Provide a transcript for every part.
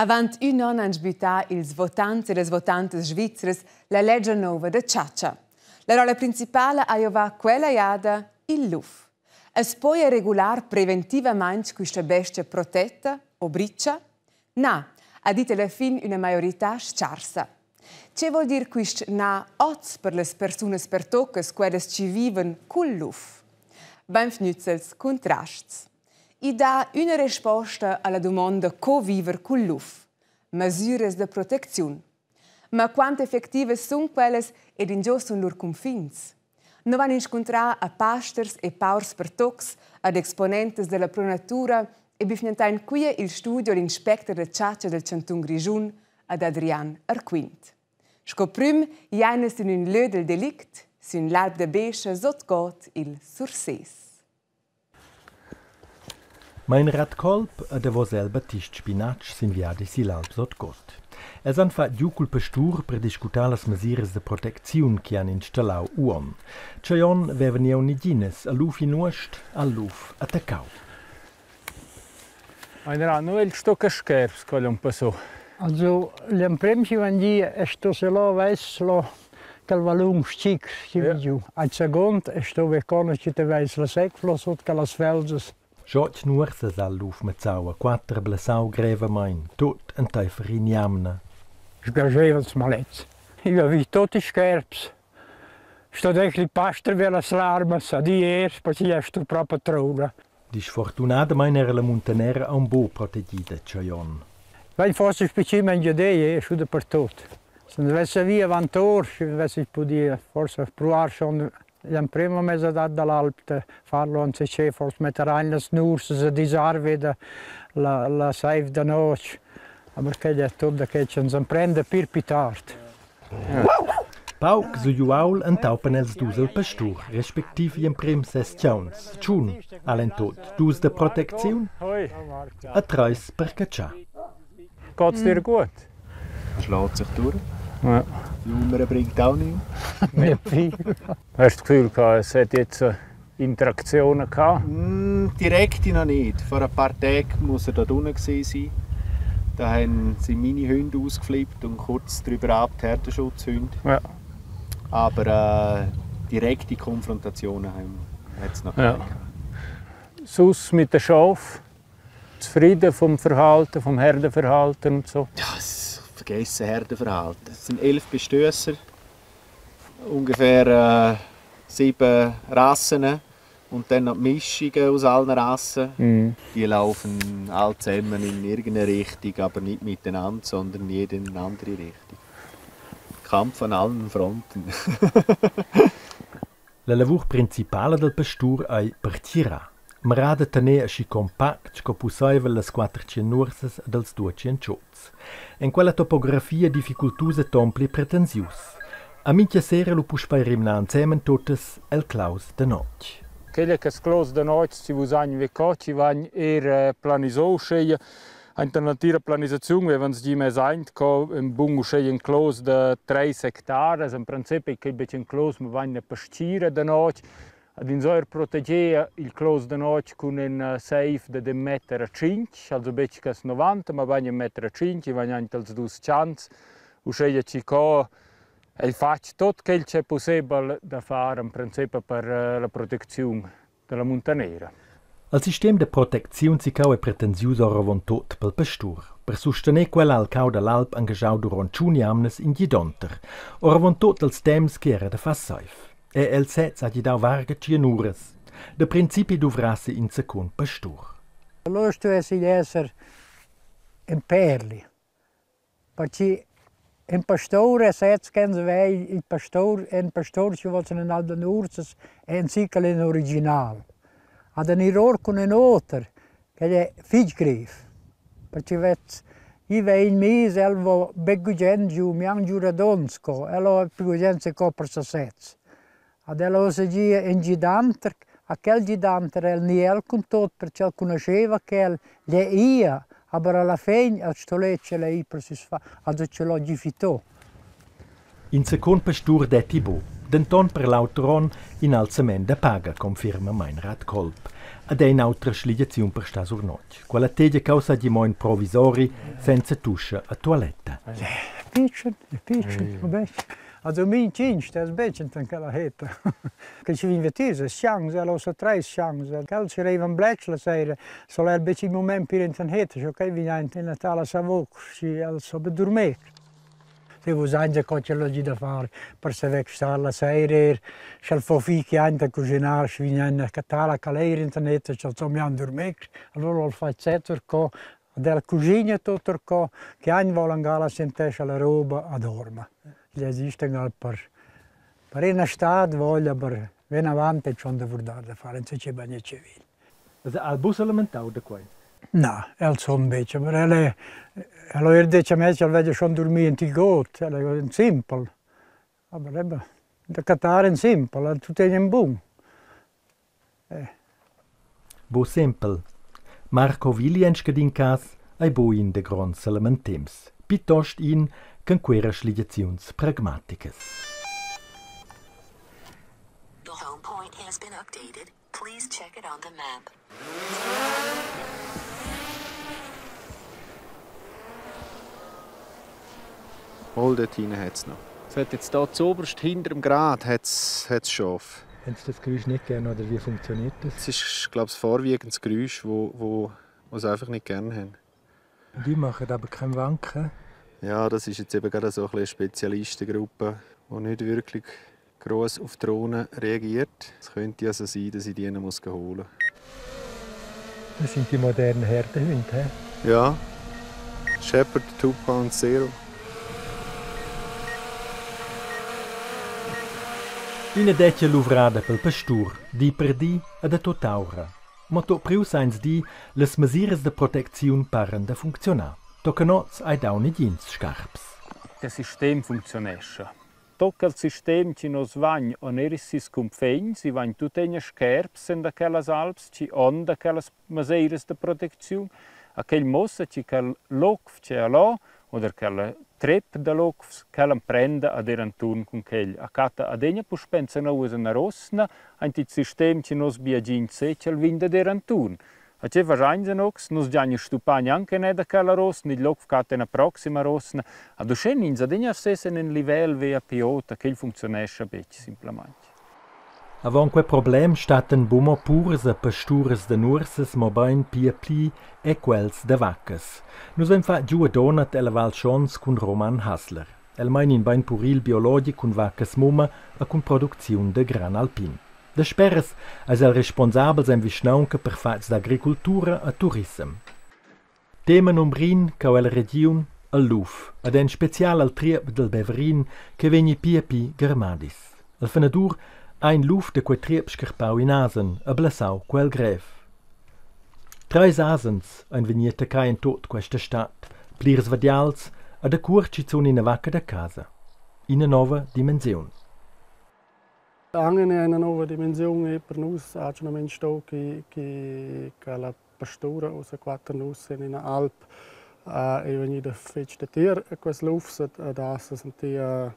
Avant ün on han sbüttà ils votants e las votantas svizras la legia nouva da chatscha. La rolla principala ha giovà quella jada il luf. As poja regular preventivamaing quista bestia protetta o bricha? Na, ha dit alla fin üna maiorità s-charsa. Che vuol dir quist na hoz per las persunas pertoccas, quellas chi vivan cul luf? Bainvgnüts als cuntrasts. I dà üna resposta a la dumonda co viver cul luf. Masüras da protecziun. Ma quant effectivas sun quellas ed ingio sun lur cunfins? No vain inscuntrà a pasters e paurs pertocs, ad exponentas da la Pro Natura e bifgnantain quia il studio l'inspecter da chatscha del chantun Grischun, ad Adrian Arquint. Sco prüm jaina sün ün lö del delict, sün l'alp da Bescha sot God il Sursés. Meinrad Kolb e davos el Battist Spinatsch sin viadi sill'Alp sot God. Els han fatg giu cul pastur per discutar las mesiras da protecziun che han installau uonn. Tschei onn vevan jeu neginas a luf in uost, al luf attaccau. Meinrad, nu el sto cascher sco l'on passò. Also l'emprem chi van dir es sto se là vess lo quel valun schic chi vi giu. Al second es sto ve con chi te vais la secflo sot che las felsas. Schotg nuorsas ha il luf mazzau a quater blessau grevamein, tut enteifer in'jamna. Sgargeva ils malets. Io vi tutti scherps. Sto dech il paster ve las larmas a di ers, perché è sto proprio trona. Disfortunadamein era la muntanera aunc buc protegida tschei onn. Vegn forse specialmente Engiadina, è dapertut. Se non avesse via avant or, sche avessi pudì forse pruar schon l'emprema mesadad dall'alp da farlo anziché forse metter ein las nursas e disarver da la, la saiv da notg. Aber quel è tut da che ens emprende pir più tard. Pauc sugl uaul entaupan els dus il pastur, respectiv gl'emprem ses tgauns, tschun al en tot, dus da protecziun e treis per catschar. Geht's dir gut? Schlägt sich durch. Ja. Die Nummer bringt auch nichts. Nicht viel. Hast du das Gefühl gehabt, es hat jetzt Interaktionen gehabt? Direkt noch nicht. Vor ein paar Tagen muss er da unten sein. Da haben sie meine Hunde ausgeflippt und kurz darüber ab die Herdenschutzhunde. Ja. Aber direkte Konfrontationen hat es noch Ja. keine. Sonst mit den Schafen? Zufrieden vom Verhalten, vom Herdenverhalten und so? Ja, das vergessen Herdenverhalten. Es sind 11 Bestösser, ungefähr 7 Rassen und dann noch die Mischungen aus allen Rassen. Die laufen alle zusammen in irgendeine Richtung, aber nicht miteinander, sondern jede in eine andere Richtung. Kampf an allen Fronten. La lavur principala dal pastur ei pertgirar. Mirar da tener aschi compact sco pusseivel las quater nuorsas ed els duatschien tschots. En quella topografia difficultusa ton pli pretensius. A mintga sera lu puspei rimnar ensemen tuttas el claus da notg. Quella che sclos da notg si vus agn ve co, ci vagn er planisò uscheia Enten l'entira planisaziun vevan gi mess aint co ün bun uschè ün clos da treis hectaras, in principi che betg ün clos, ma vain üna pastgira da notg. Ad ins ho eir proteger il clos da notg cun ün seif dad ün meter e tschinch, also betg cas 90, ma vain ün meter e tschinch, i vain aint als dus chants, uscheia chi co el fatg tot quel ch'è pussebel da far in principi per la protecziun dalla muntanera. Il sistem da protecziun siccau ei pretensius oravontut pel pastur. Per sustener quella ha il cau dall'alp engaschau duront tschun jamnas in gidonter, oravontut els temps che era da far seiv. Er el sez ha gidau varga tschien uras. Da principi duvrassi in secund pastur. Allora stuessi esser in perli. Perche ün pastur es sez ch'ans vegl, il pastur ün pastur chi vo sün ün alp da nursas è ün zichel ün original. Ad ün ir our cun ün oter, quel è fich greiv, perche vez i vain miss, el vo be gugent giù, mianc giù radund sco, el ho plü gugent sco per sasez. Ad el ho segir ün gidanter, a quel gidanter el ni el cun tuot perche el cugnuscheva quel, l'he ia, aber alla fin el sto ch'el è i per seis far, also ce l'ho gifittò. In secund pastur detti buc. Denton per l'auter onn in alzament da paga, confirma Meinrad Kolb. Ed è in'autra schligiaziun per star sur notg. Quella tegia causa di mo in provisori senza tuscha a tualetta. Pitschen, pitschen, vabbè. Also minchün stess betg intant quella hetta. Che ci vegn vetiers es chans, el ho treis chans. Quels chi reivan bletsch la saira, soll el betg il mumaint pir intant hetta, scho quai vegn aint in tala savur, schi el so be durmir. Se vus aint co ch'el ho gì da far per saver star la saira eir, sch'el fo fichi aint a cuginar, schi vegn aint a cattar la caleira intant hetta, sch'el so gnanc durmir, allura ho'l fat setter co Ad el cuschina tut co che aint voul angal sentescha la roba a dorma. Igl exista angal per ina stad voglia per vinavant e schon da vurdar da far insatge bagn civil. Ha el buca lamentau da quei? Na, el son betg, aber el è el ho er detg a me ch'el veglia schon durmir int il god, el è ün simpel. Aber eben, da cattar ün simpel, tuttegna ün bun. Buc sempel. Marco Willi en scadin cass ei buc in da gronds salamentems, plitost in ch'enquera schligiaziuns pragmaticas. The home point has been updated. Please check it on the map. Hol dort hinten hat's noch. Es hat jetzt hier zuoberst hinter dem Grat hat's, hat's Schaf. Haben Sie das Geräusch nicht gerne oder wie funktioniert das? Es ist, glaube ich, vorwiegend das Geräusch, wo sie einfach nicht gerne haben. Die machen aber kein Wanken. Ja, das ist jetzt eben gerade so ein bisschen eine Spezialistengruppe, die nicht wirklich gross auf Drohnen reagiert. Es könnte also sein, dass ich die noch holen muss. Das sind die modernen Herdenhunde, hä? Ja, Shepherd 2.0. Ina detga luvrada pel pastur, di per di e da tutt'aura. Mo tot priu sainz di, las mesiras da protecziun paran da funcziunar. Tocca noz hai dau negins scarps. Il sistem funzionescha. Tocca il sistem chi nos vagn on eir sis cunfegns, i vagn tuttegna scherps in da quellas alps chi on da quellas maseiras da protecziun. A quel muossa chi quel locf che ha là oder quella trep da locfs, quel emprenda ad ir anturn cun quel. A catta adegna puspè enzanoua üna rosna aint il sistem chi nos biagin se ch'el vegn dad ir anturn. A che faschains nox? Nus giagn stupà gnanca ne da quella rosna, il loc catta ina proxima rosna. Ad uschè ins adegna sess en in livel via pi ot, quel funzionescha betg simplamaing. Avon quei problem stattan buc mo purs e pasturas da nuorsas, mobein pia pli e quels da vaccas. Nus vein fatg giu a Donat ella Val Schons cun Roman Hassler. El meina in bein puril biologic cun vaccas mumma e cun producziun da gran alpin. Dasperas eis el responsabels en vischnaunca per fatgs d'agricultura e turissem. Tema numbrin ch'au ella regiun al luf ed en special al triep dal Beverin che vegni pia pi garmadis. El fenadur ha in luf da quei triep scarpau in asen e blessau quel grev. Treis asens ein vegni attaccai en tut questa stad, plirs vadials e da cuort schizun ina vacca da casa. Ina nova dimensiun. Anche una nova dimensione per nus atgnamain sto che la pastura ussa quatter nus en ina alp è vegnida fetg datier a quest lufs ed ha sa sentia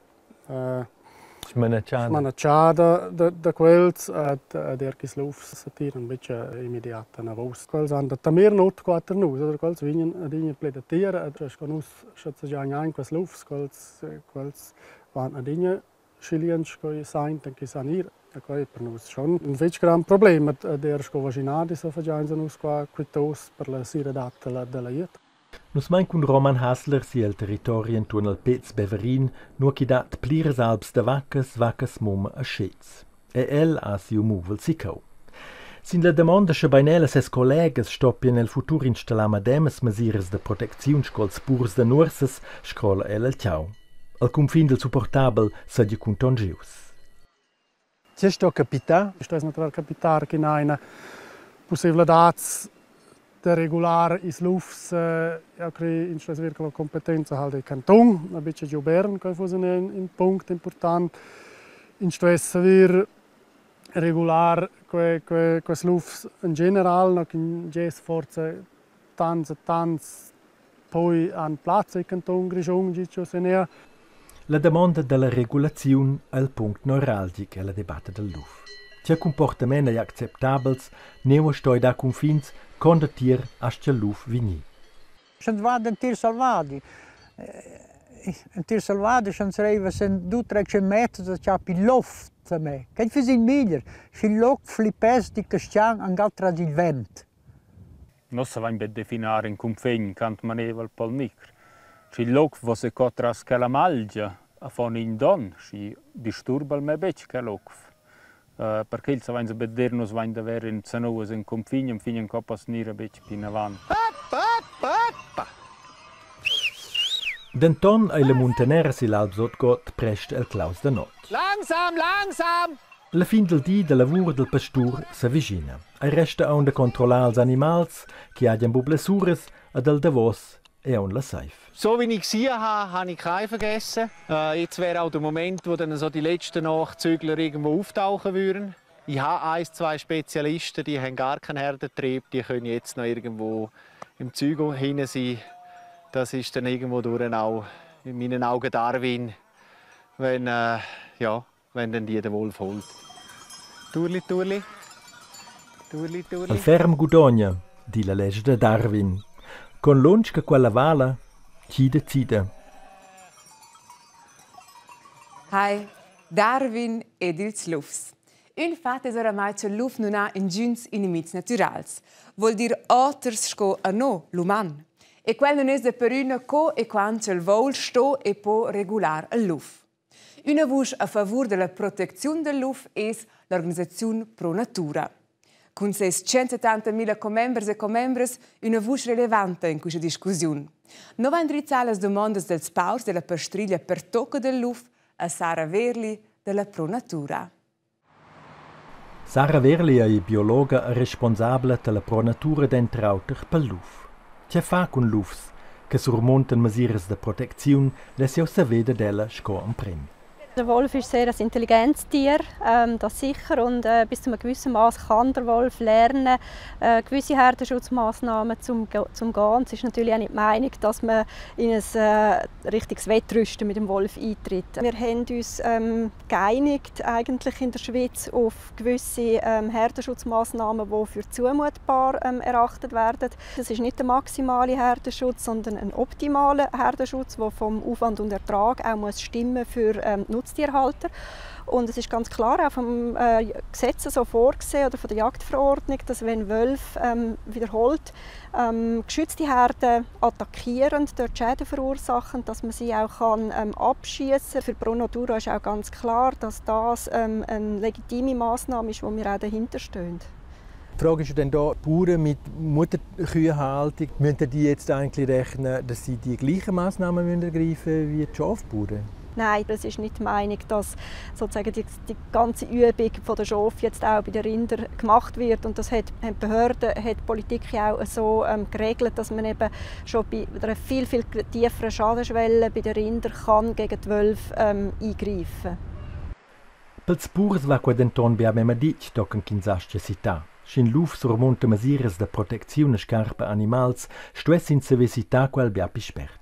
Smanatschada. Smanatschada da quels ed er quels lufs sa tiran betg immediat enavos. Quels han da temer not quatter nus, oder quels vegnan adina pli datier ed sco nus schazegian aint quels lufs, quels van adina schi lien sco i saintan chi san ir. E quai è per nus schon ün fich grand problem ed eir sco vaschinadi sa fagiainsa nus qua quitos per la sgüradad da la iert. Nus mein cun Roman Hassler si el territori entuorn al Péz Beverin, nua ch'i dat pliras alps da vaccas, vaccas mumma e schez. E el ha siu muvel siccau. Sin la damonda schebein el e ses collegas stoppien el futur installar medemas mesiras da protecziun sco els purs da nuorsas, scrola el el tgau. Al cunfin dil supportabel seigi contonschius. Tge sto capitar? Sto natural capitar che ina pussaivladads da regular ils lufs, jau crei in sto vir la competenza halt del canton, ma betg giu Bern, quai fuss in punct important. In sto saver regular quels lufs in general, no ch'in gess forsa tants e tants poi han plaz el canton Grischun, gi tscheu senea. La damonda dalla regulaziun ei il punct neuralgic ella debatta dal luf. Tgei cumportament ei acceptabels, nua stoi dar cunfins, con datier astga il luf vegnir? Sch'ins va d'ün tir selvadi, ün tir selvadi sch'ins reiva sen dus tretg meters da chap il luf da me. Quel füss il meglier, sch'il luf flippess di cristian angal tras il vent. Nossa vain be definar ün cunfin quant maneivel pel nicr. Sch'il luf vo se co tras quella malgia a fon ün don, schi disturba'l mê betg quel luf. Perche ils savains be dir nus vain d'avair insanuas ün cunfin enfin ün co poss gnir a betg pinavant. Denton ei la muntanera sill'Alp Sotgott prest el claus da notg. Langsam, langsam! La fin dal di da lavur dal pastur s'avischina. Ei resta aunc da controllar ils animals che hagian buc blessuras ed al davos è aunc la saiv. So wie ich gesehen habe, habe ich keinen vergessen. Jetzt wäre auch der Moment, wo dann so die letzten Nachzügler irgendwo auftauchen würden. Ich habe ein, zwei Spezialisten, die haben gar keinen Herdentrieb, die können jetzt noch irgendwo im Zeug hinein sein. Das ist dann irgendwo durch auch in meinen Augen Darwin, wenn, ja, wenn dann die den Wolf holt. Turli, turli. Turli, turli. El ferm gudogna, di la lescha da Darwin. Con lunsch che quella vala, chi decida. Hai, Darwin ed ils lufs. Ün fat es oramai cha'l luf nun ha ingüns inimis natürals. Vuol dir oters sco a no, l'uman. E quel nun es daperüna co e quant ch'el voul, sto e po regular al luf. Üna vusch a favur da la protecziun dal luf es l'organisaziun Pro Natura. Cun ses 170.000 commembers e commembras üna vusch relevanta in quista discussiun. No vain drizzà las dumondas dels paurs della pastriglia pertocca del luf a Sara Wehrli della Pro Natura. Sara Wehrli ei biologa responsabla dalla Pro Natura denter auter pel luf. Tgei fa cun lufs che surmuntan mesiras da protecziun less jeu saver dad ella sco emprem. Der Wolf ist sehr ein intelligentes Tier, das sicher. Und bis zu einem gewissen Maß kann der Wolf lernen, gewisse Herdenschutzmaßnahmen zum gehen. Es ist natürlich auch nicht die Meinung, dass man in ein richtiges Wettrüsten mit dem Wolf eintritt. Wir haben uns geeinigt eigentlich in der Schweiz auf gewisse Herdenschutzmaßnahmen, die für zumutbar erachtet werden. Das ist nicht der maximale Herdenschutz, sondern ein optimaler Herdenschutz, der vom Aufwand und Ertrag auch muss stimmen für Nutztierhalter. Und es ist ganz klar auch vom Gesetz so vorgesehen oder von der Jagdverordnung, dass wenn Wölfe wiederholt geschützte Herden attackieren, dort Schäden verursachen, dass man sie auch kann, abschießen. Für Pro Natura ist auch ganz klar, dass das eine legitime Massnahme ist, wo wir auch dahinter stehen. Die Frage ist ja dann da, Bauern mit Mutterkühehaltung, müssen die jetzt eigentlich rechnen, dass sie die gleichen Massnahmen müssen ergreifen wie die Schafbauern? Nein, das ist nicht die Meinung, dass sozusagen die ganze Übung von der Schafe jetzt auch bei den Rindern gemacht wird. Und das haben die Behörden, hat die Politik ja auch so geregelt, dass man eben schon bei einer viel, viel tieferen Schadenschwelle bei den Rindern kann gegen die Wölfe eingreifen. Pels purs va quei denton bia memia ditg tochen ch'ins astga citar. Sch'in luf surmunta mesiras da protecziun e scarpa animals, stuess ins saver citar quel bia pli spert.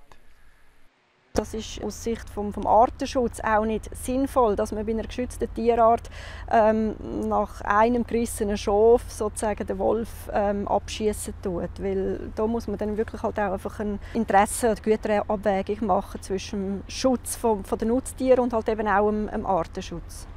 Das ist aus Sicht vom Artenschutz auch nicht sinnvoll, dass man bei einer geschützten Tierart nach einem gerissenen Schaf sozusagen den Wolf abschießen tut. Weil da muss man dann wirklich halt auch einfach eine Interessen- oder Güterabwägung machen zwischen dem Schutz von den Nutztieren und halt eben auch dem Artenschutz.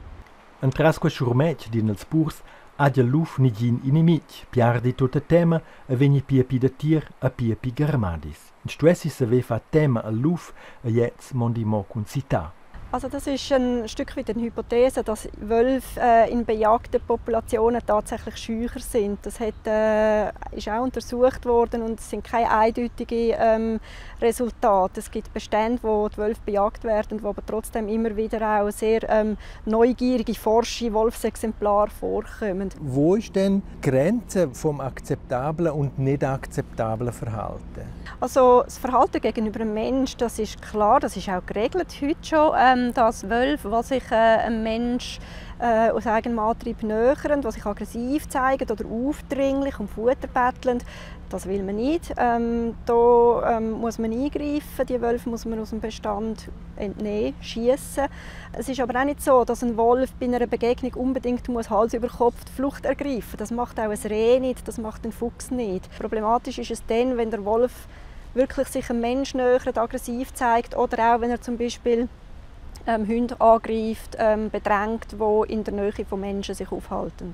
Entras quei schurmetg din els purs hagi il luf negin inimitg, piardi tutta tema e vegni pia pi datier e pia pi garmadis. Ins stuessi saver far tema al luf e gliez mondi mo cun citar. Also das ist ein Stück weit eine Hypothese, dass Wölfe in bejagten Populationen tatsächlich scheucher sind. Das ist auch untersucht worden und es sind keine eindeutigen Resultate. Es gibt Bestände, wo die Wölfe bejagt werden, wo aber trotzdem immer wieder auch sehr neugierige, forsche Wolfsexemplare vorkommen. Wo ist denn die Grenze vom akzeptablen und nicht akzeptablen Verhalten? Also das Verhalten gegenüber dem Menschen, das ist klar, das ist auch geregelt heute schon. dass Wölfe, die sich einem Mensch aus eigenem Antrieb nähern, die sich aggressiv zeigen oder aufdringlich um Futter betteln, das will man nicht. Da muss man eingreifen, die Wölfe muss man aus dem Bestand entnehmen, schiessen. Es ist aber auch nicht so, dass ein Wolf bei einer Begegnung unbedingt muss Hals über Kopf die Flucht ergreifen. Das macht auch ein Reh nicht, das macht ein Fuchs nicht. Problematisch ist es dann, wenn der Wolf wirklich sich einem Menschen nähert, aggressiv zeigt oder auch wenn er zum Beispiel Hunde angreift, bedrängt, die in der Nähe von Menschen sich aufhalten.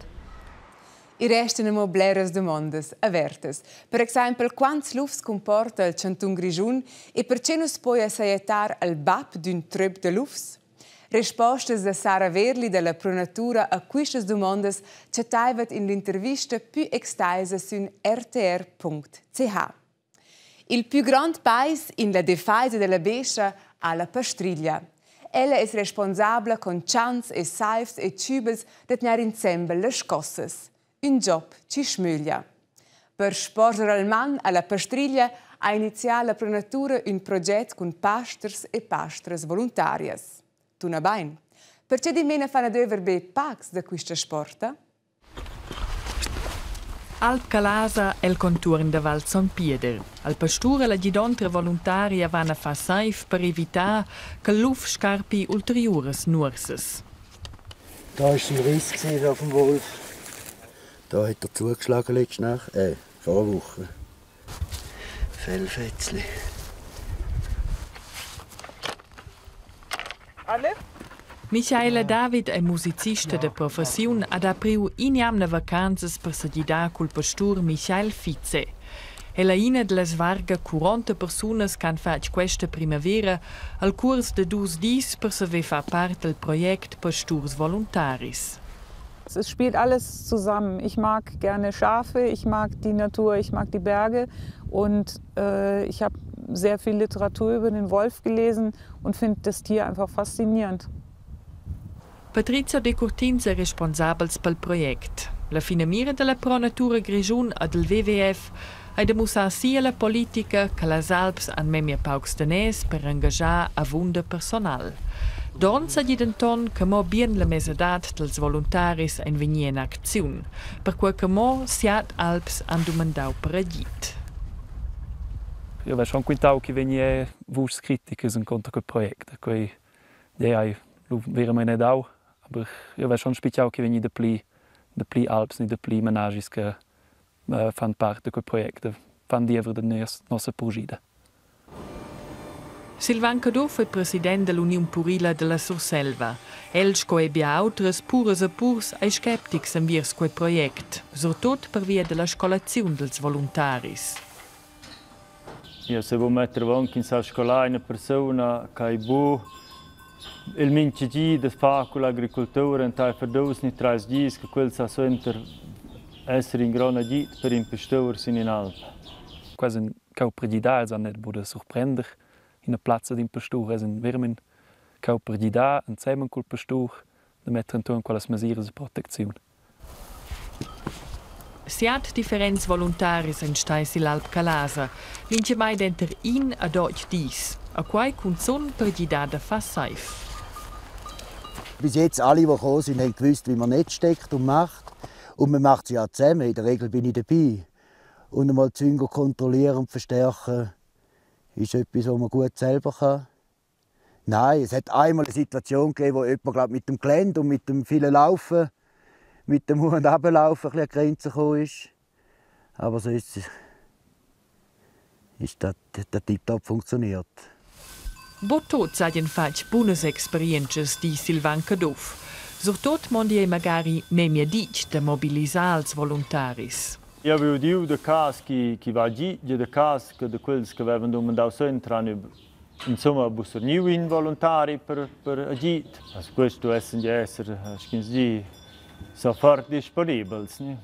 I restan amo bleras dumondas avertas. Per exaimpel, quants lufs cumporta il chantun Grischun e perche nu's poja sajettar al bap d'ün tröp da lufs? Respostas da Sara Wehrli da la Pro Natura a quistas dumondas chattaivat in l'intervista pü extaisa sün rtr.ch. Il pü grond pais in la defaisa da la bescha ha la pastriglia. Ella es responsabla con chants e saivs e tschübels da tgnair insembel las scossas. Ün job chi schmöglia. Per sporger al man a la pastriglia ha inizià la Pro Natura ün proget cun pasters e pastras voluntarias. Tuna bain. Perche dimena fan adöver be pacs da quista sporta? Alp Calasa el contuorn da Val Son Pieder. Al pastur e la gidontra voluntaria van a far saiv per evitar che luf scarpi ulteriuras nuorsas. Da war ein Riss auf dem Wolf. Da hat er zugeschlagen letzte Nacht, vor einer Woche. Fellfetzli. Alle? Michaela David è musicista da professiun ed ha priu in'jamna vacanzas per segidar cul pastur Michael Fize. Ella è ina dallas varga 40 persunas che han fatg questa primavera al cuors da dus dis per saver far part dal project Pasturs voluntaris. Es spielt alles zusammen. Ich mag gerne Schafe, ich mag die Natur, ich mag die Berge und ich habe sehr viel Literatur über den Wolf gelesen und finde das Tier einfach faszinierend. Patrizia Decurtins è responsabels pel project. La finamira dalla Pro Natura Grischun e dal WWF ei da mussar sia la politica che las Alps han memia paucs daners per engaschar avunda personal. Donn seigi denton che mo bien la mesadad dals voluntaris ein vegni en acziun, perquei che mo siat alps han dumandau per agid. Io avevo schon quintau che vegni vuschs criticas encunter quei project. Quei ei lu veramein dau, aber io avevo schon spitgau che vegni dapli alps ni dapli menaschis che fan part da quei project, fan diever da nossa purschida. Silvan Caduff è president dall'Uniun purila dalla Surselva. El, sco e bia autras puras e purs, ei sceptics enviers quei project, surtut pervia dalla scolaziun dels voluntaris. Io se vuol mettere avon ch'ins sa scolar ina persuna che ei bu il mintga di da far con l'agricoltura enteifer dus ni treis dis, che quel sa suenter esser in grond agid per in pastur sin in'alp. Quasi in cau per gidar, els han net buca surprender ina plazza d'in pastur, es in verament cau per gidar ensemen cul pastur da metter entuorn quellas mesiras de protecziun. Siat differents voluntaris ein stai sill'Alp Calasa, mintgamai denter in ad otg dis, a quei cunzun per gidar da far seiv. Bis jetzt alle, die gekommen sind, haben gewusst, wie man Netz steckt und macht. Und man macht sie ja zusammen. In der Regel bin ich dabei. Und einmal die Züge kontrollieren und verstärken, ist etwas, was man gut selber kann. Nein, es hat einmal eine Situation gegeben, wo jemand, glaub, mit dem Gelände und mit dem vielen Laufen, mit dem Hoch- und Runterlaufen ein bisschen an die Grenze gekommen ist. Aber sonst ist das, das tiptop funktioniert. Buc tuts hagien fatg bunas experientschas, di Silvan Caduff. Surtut mondi ei magari memia ditg da mobilisar ils voluntaris. Io avevo udiu da cas chi va gi, da cas che da quels che avevan domandau suenter han insomma bussarniu in voluntari per agid. Also questo essen ja esser, sch'ins di, sofort disponibels. Ne?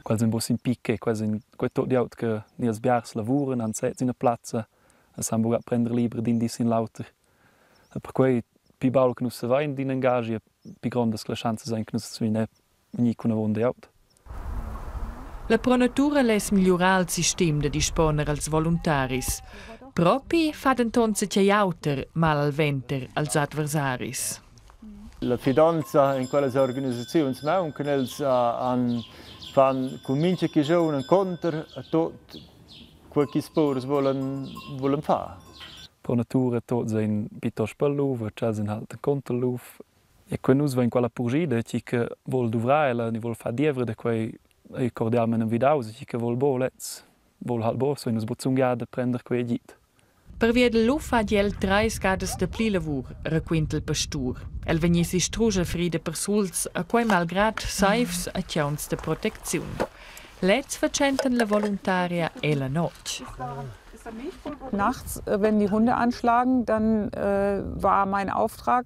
Quels ein buc in picche, quels ein quei tot glieud che ni els biars lavuran, han sez ina plazza, e san buca prender liber d'in di sin l'auter. E perquei pli baul che nus savein d'in engaschi, pli grondas che las schanzas ein che nus vegnir vegnir cun avon glieud. La Pro Natura less migliurar il sistem da disponer als voluntaris. Propi fa denton zatgei auter mal al venter als adversaris. La fidanza in quellas organisaziuns mauncan, els han fan cun mincha chischun encunter a tot quei ch'ils purs volan volan far. Pro natura tuots ein piuttost pel luf, tschels ein halt encunter il luf. E quei nus vein quella purschida, chi che vul duvrar ella ni vul far diever da quei ei cordialmein envidaus, chi che vul buc lez vul halt buc, so nus buc zungiar da prender quei agid. Pervia dal luf hagi el treis gadas dapli lavur, raquinta il pastur. El vegnissi strusch a frida persuls, a quei malgrad saivs e tgauns da protecziun. Lez fatschentan la voluntaria e la notg. Nachts, wenn die Hunde anschlagen, dann war mein Auftrag,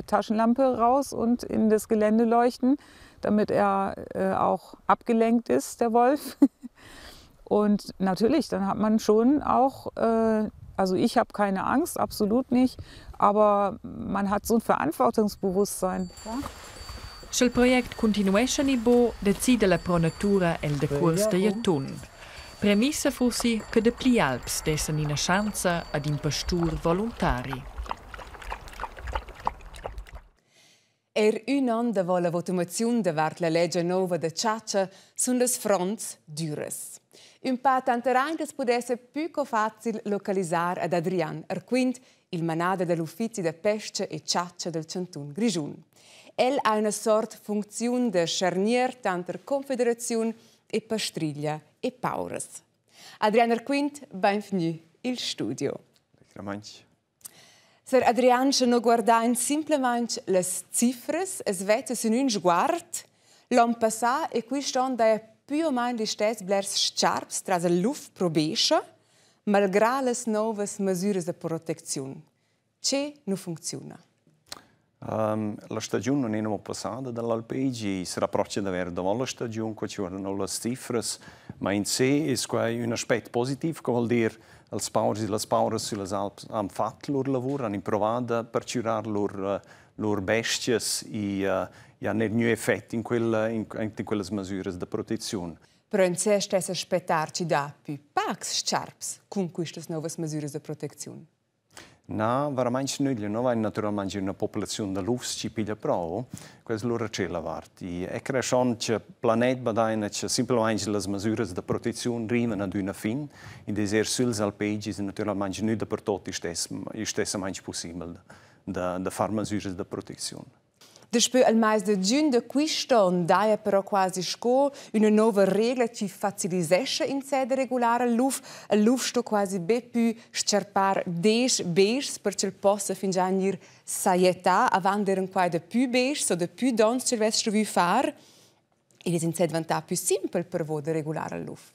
Taschenlampe raus und in das Gelände leuchten, damit er auch abgelenkt ist, der Wolf. Und natürlich, dann hat man schon auch, also ich habe keine Angst, absolut nicht, aber man hat so ein Verantwortungsbewusstsein. Ja? Sch'el project continuescha ni buc, decida la Pro Natura el decuors digl atun. Premissa fussi che dapli alps dessen ina schanza ad in pastur voluntari. Er ün on davo la votumaziun davart la legia nouva da chatscha sun las fronts düras. Ün pa tanteraint as pudessa pü co facil localisar ad Adrian Arquint, il manader da l'uffizi da pes-cha e chatscha dal chantun Grischun. El ha üna sort funcziun da scharnier tanter confederaziun e pastriglia e pauras. Adrian Arquint, bainvgnü i'l studio. Grazie. Sar Adrian, sche no guardain simplamaing las cifras, as vezza sün ün sguard l'on passà e quist on daja pü o main listess blers s-charps tras il luf pro bescha, malgrà las nouvas masüras da protecziun. Che nu funcziuna? La stagiun non è amo passada dall'alpegi, sarà proprio da ver davant la stagiun, qua ci guardano las cifras, ma in sé es quai ün aspet positiv, che vuol dir els paurs e las pauras süllas Alps han fat lur lavur, han improvà da perchürar lur lur bestias e e han gnü effet in quella in in quellas masüras da protecziun. Però in sé stess aspettar chi dà pü pacs s-charps cun quistas nouvas masüras da protecziun. Na, veramaing nüglia. No vain natüralmaing üna populaziun da lufs chi piglia pro. Quai es lura tschella vart. I e creschond cha planet badaina cha simplamaing las masüras da protecziun rivan ad üna fin. Id es eir süls alpegis natüralmaing gnü dapertuot istess istessamaing pussibel da da far masüras da protecziun. Daspö al mais da giun da quist on daja però quasi sco üna nouva regla chi facilisescha insè da regular al luf. Il luf sto quasi be pü s-charpar desch beschs per ch'el possa fingià gnir sajettà avant d'eir quai da pü beschs o da pü dons ch'el vess stuvü far. Id es insè dvantà pü simpel per vo da regular al luf.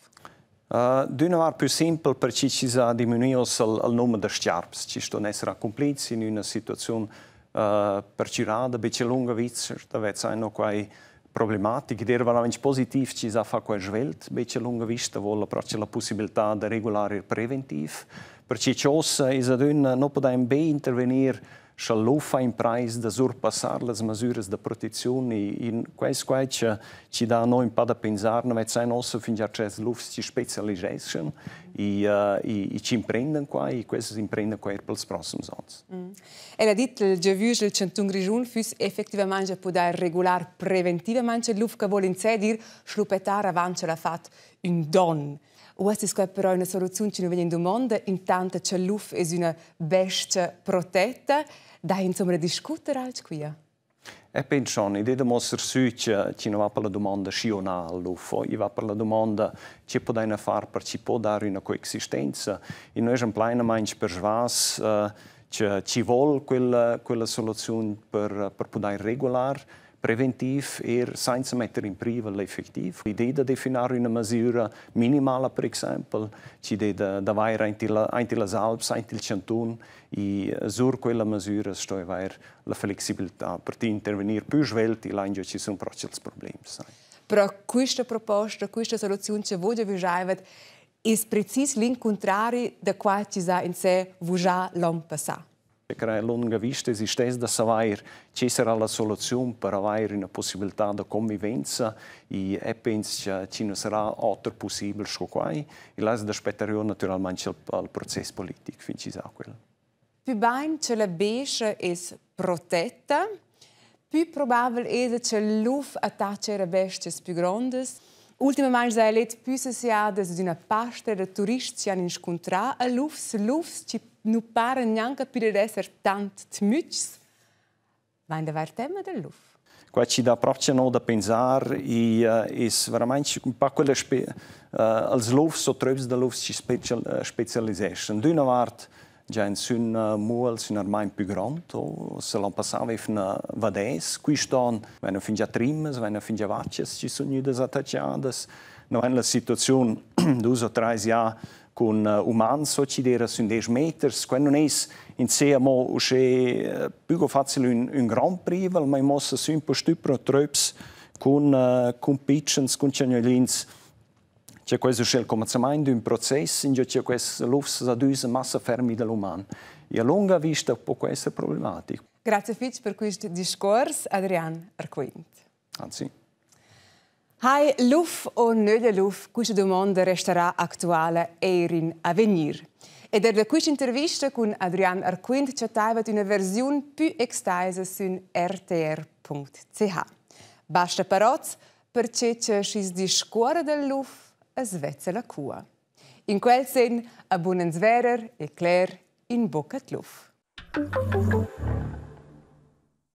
D'üna vart pü simpel perche chi s'ha diminuì uossa il nomer da schiarps chi ston esser accumplits in üna situaziun perchürada be cha lunga vita da vezzain no quai problematic. Id eira veramaing positiv chi s'ha fat quai svelt, be cha lunga vista voul propcha la pussibiltà da regular eir preventiv. Perche ch'uossa es adüna no pudain be intervenir Scha luf fa imprais da surpassar las masüras da protecziun in quai quai cha chi dà a no ün pa da pensar, no vezzain uossa fingià tscherts lufs chi specialiseschan e e chi imprendan quai e quests imprendan quai eir pels prossems ons. El ha dit il giavüsch il chantun Grischun füss effectivamaing da pudair regular preventivamaing il luf che vuol insè dir schluppettar avant ch'el ha fat ün don. Uossa es quai però üna soluziun chi nu vegn in dumonda, intant cha'l luf es üna bestia protetta. Dai insomma da discuter alch quia? E pens schon, id es da muossar sü cha chi nu va per la dumonda schi o na al luf, i va per la dumonda che pudaina far per chi po dar üna coexistenza. E noi eschan plainamaing persvas cha chi vol quella quella soluziun per per pudair regular preventiv eir sainza metter in privel l'effectiv. L'idea da definar üna masüra minimala per exaimpel, chi dé da d'avair aint illa aint illas Alps, aint il chantun e sur quella masüra sto avair la flexibilità per intervenir pü svelt e là ingio chi sun propcha ils problems. Però quista proposta, quista soluziun che voi giavüschaivat es precis l'incuntrari da quai chi s'ha insè vuschà l'on passà. Perché a lunga vista esistess da savair che sarà la soluziun per avair üna possibilità da convivenza e e pens cha chi nu sarà oter pussibel sco quai. E là es da spettar io natüralmaing al, al process politic fin chi sa quel. Più bain che la bescha es protetta, più probabel es che il luf attacca era bestias più grondas. Ultimamaing s'haja let püssas jadas d'üna pasta da turists chi han inscuntrà a lufs, lufs chi nu paran gnanca pü dad esser tant tmüchs. Vain da vair temma dal luf. Qua ci dà propcha no da pensar e es veramaing ün pa quella spe als lufs o tröps da lufs chi special specialiseschan. D'üna vart già in sün muols ün armaint pü grond, o se l'an passà aveivna vadès. Quist on vaina fingià trimas, vaina fingià vachas chi sun gnüdas attachadas. No vain la situaziun dus o trais jà cun umans o chi d'eira sün desch meters. Quai nun es in se amo uschè pü facil ün, ün grand privel, ma i muossa sün pustü pro tröps cun, cun pitschens, cun chagnolins Che quai es il cumanzamaint d'ün process ingio cha quels lufs s'adüsan massa fermi da l'uman. E a lunga vista po quai esser problematic. Grazie fitg per quist discuors, Adrian Arquint. Anzi. Hai luf o nöglia luf? Quista dumonda restarà actuala eir in avegnir. Ed er da quista intervista cun Adrian Arquint chattaivat üna versiun pü extaisa sün rtr.ch. Basta per hoz, perche cha schi's discuorra dal luf, as vezza la cua. In quel sen a bun ans verer e cler in bocca d'luf.